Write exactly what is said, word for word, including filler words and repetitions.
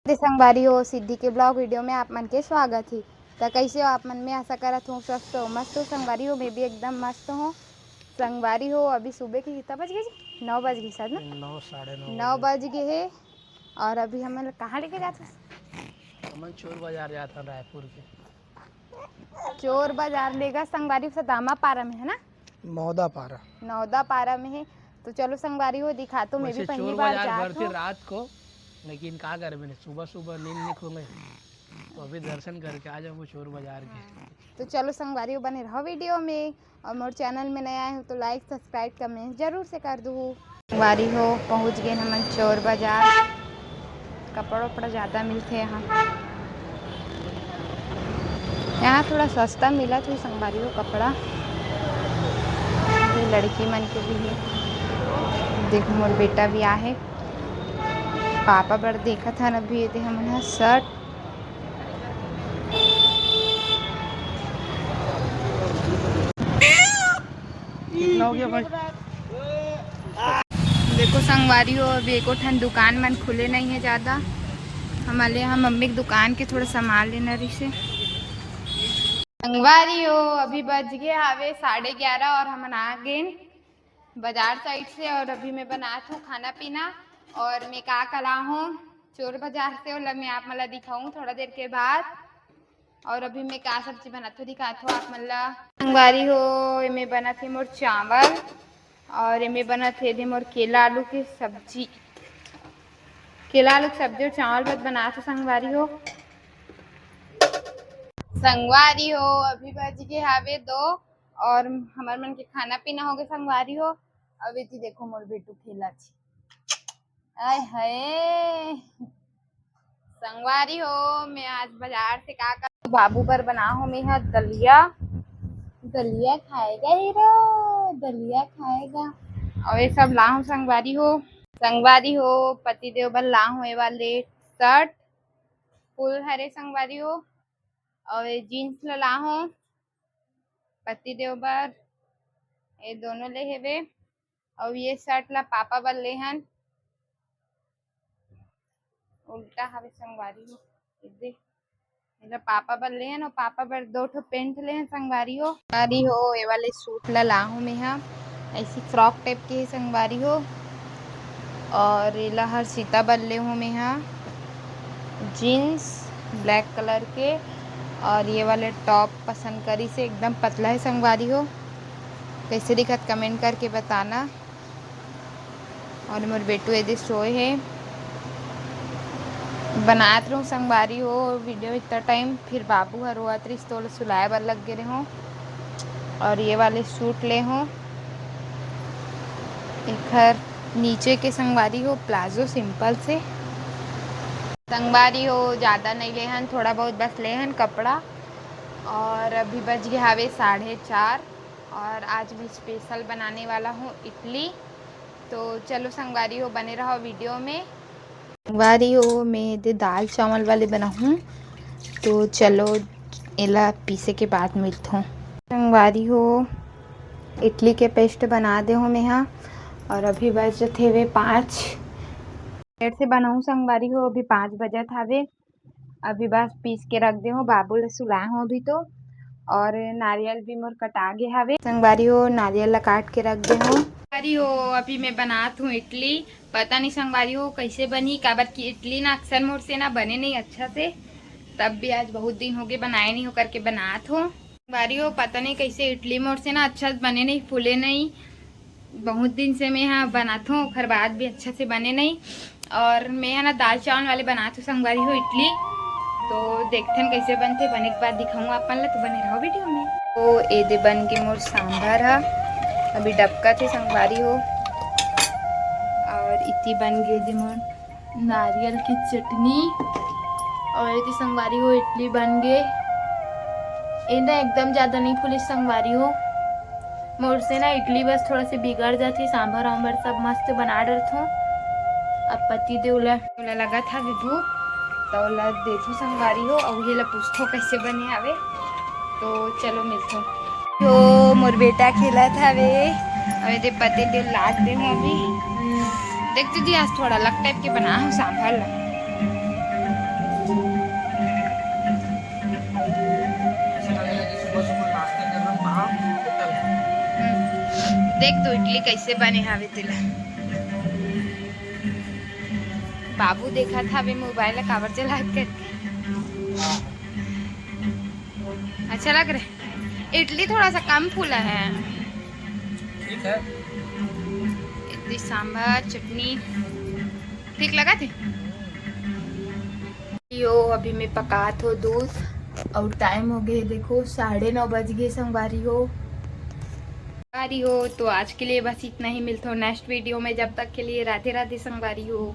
दे संगवारी हो, सिद्धि के vlog video में आप मन के स्वागत हे। त कैसे हो आप मन? मैं आशा करत हूँ स्वस्थ हो, मस्त हो संगवारी हो। मैं भी एकदम मस्त हूँ संगवारी हो। अभी सुबह के कितना बज गए जी? नौ बज गए शायद ना। नौ, साढ़े नौ नौ बजे। बज गए हे। और अभी हमन कहाँ लेके जात हन? हमन चोर बाजार जात हन रायपुर के। चोर बाजार लेगा संगवारी हो, सदामा पारा में है ना? नौदा पारा। नौदा पारा में है। तो चलो संगवारी हो, दिखा तो मैं भी वैसे पहली चोर बार बाजार जात भरते हूँ। रात को, लेकिन का करबे ने, सुबह सुबह नींद नहीं खुले, तो अभी दर्शन करके आ जाओ चोर बाजार के। हाँ। तो चलो संगवारी हो, बने रहो video में, और मोर channel में नया आए हो तो like, subscribe, comment जरूर से कर दू। संगवारी हो, पहुँच गए हमन चोर बाजार। कपड़ा उपड़ा ज़्यादा मिलथे यहाँ। यहाँ थोड़ा सस्ता मिलत हे संगवारी हो कपड़ा। ये लड़की मन के भी हे। देख, मोर बेटा भी आहे। पापा बर देखत हन अभी। ये दे हमन ह shirt। कितना हो गया भाई? देखो संगवारी हो, अभी एको ठन दुकान मन खुले नहीं है ज्यादा। हमन ले, हम मम्मी के दुकान के थोड़ा सामान लेना रहिसे। संगवारी हो, अभी बज गए हावे साढ़े ग्यारह और हमन आ गए बाजार side से। और अभी मैं बनात हूँ खाना पीना। और मैं का का लाहूँ चोर बाजार से, ओला मैं आप मन ला दिखाऊँ थोड़ा देर के बाद। और अभी मैं का सब्जी बनात हूँ, दिखात हूँ आप मन ला। संगवारी हो, एमे बनत हे मोर चावल और एमे बनत हे दे मोर केला आलू के सब्जी। केला आलू के सब्जी और चावल भात बनात हूँ संगवारी हो। संगवारी हो, अभी बज गए हावे दो और हमर मन के खाना पीना हो गए संगवारी हो। अब एती देखो मोर बेटू खेलत हे। आय हाय। संगवारी हो, मैं आज बाजार से का का बाबू बर बना हो मैं हा दलिया। दलिया खाएगा हीरो, दलिया खाएगा। और ये सब लाहूँ संगवारी हो। संगवारी हो, पति देव बर लाहूँ ये वाले shirt full हरे संगवारी हो। और ये jeans ला लाहूँ पति देव बर, ये दोनों ले हेवे। और ये shirt ला पापा बर लेहन, उल्टा हवे संगवारी हो। ये दे, एला पापा बर लेहन और पापा बर दो ठो pant लेहन संगवारी हो। संगवारी हो, ये वाले suit ला लाहूँ मैं हा, ऐसी frock type के हे संगवारी हो। और एला हर्षिता बर ले हूँ मैं हा, jeans black colour के। और ये वाले top पसंद करिस हे, एकदम पतला हे संगवारी हो। कैसे दिखत comment करके बताना। और मोर बेटू एदे सोए हे। बनात रहूँ संगवारी हो video इतना time, फिर बाबू ह रोवत रहिस तो ओला सुलाए बर लग गे रहूँ। और ये वाले suit ले हूँ, एखर नीचे के संगवारी हो प्लाजो simple से। संगवारी हो, ज़्यादा नहीं लेहन, थोड़ा बहुत बस लेहन कपड़ा। और अभी बज गए हावे साढ़े चार और आज मैं special बनाने वाला हूँ इडली। तो चलो संगवारी हो, बने रहो video में। संगवारी हो, मैं एदे दाल चावल वाले बनाहूँ, तो चलो एला पीसे के बाद मिलथों। संगवारी हो, इडली के paste बना दे हूँ मैं हा, और अभी बजत हेवे पाँच। लेट से बनाहूँ संगवारी हो, अभी पाँच बजत हावे। अभी बस पीस के रख दे हूँ, बाबू ला सुलाए हूँ अभी तो। और नारियल भी मोर कटा गे हावे संगवारी हो, नारियल ला काट के रख दे हूँ। संगवारी हो, अभी मैं बनात हूँ इडली। पता नहीं संगवारी हो कैसे बनी, काबर कि इडली ना अक्सर मोर से ना बने नहीं अच्छा से, तब भी आज बहुत दिन हो गए बनाए नहीं हो करके बनात हूँ। संगवारी हो, पता नहीं कैसे इडली मोर से ना अच्छा बने नहीं, फूले नहीं। बहुत दिन से मैं यहाँ बनात हूँ, ओखर बाद भी अच्छा से बने नहीं। और मैं है ना दाल चावल वाले बनात हूँ संगवारी हो इडली, तो देखथन कैसे बनथे, बने के बाद दिखाऊँ आप मन ला, तो बने रहो video में। तो एदे बन के मोर सांभर ह, अभी डबकत हे संगवारी हो। और इति बन गे दे मोर नारियल की चटनी। और एदे संगवारी हो इडली बन गे। एदा एकदम ज्यादा नहीं फूलिस संगवारी हो, मोर से ना इडली बस थोड़ा से बिगड़ जाथे, सांभर वांभर सब मस्त बना डरथों। अब पति देव ला, ओला लगत हवे भूख, त ओला देथों संगवारी हो, अउ उहे ला पूछथों कैसे बने हवे। तो चलो मिलथों। तो मोर बेटा खेलत हवे, अउ एदे पति देव लाग दे हूँ अभी। देख दीदी, आज थोड़ा अलग type के बना हूँ सांभर ला। देख तो इडली कैसे बने हावे तेला। बाबू देखत हावे मोबाइल ला काबर चलात करके। अच्छा लग रहा है। इडली थोड़ा सा कम फूला है। ठीक है। इडली सांभर चटनी ठीक लगा थे। यो अभी मैं पकात हो दूध और टाइम हो गए, देखो साढ़े नौ बज गए संगवारी हो। संगवारी हो तो आज के लिए बस इतना ही, मिलता हूँ नेक्स्ट वीडियो में। जब तक के लिए राधे राधे संगवारी हो।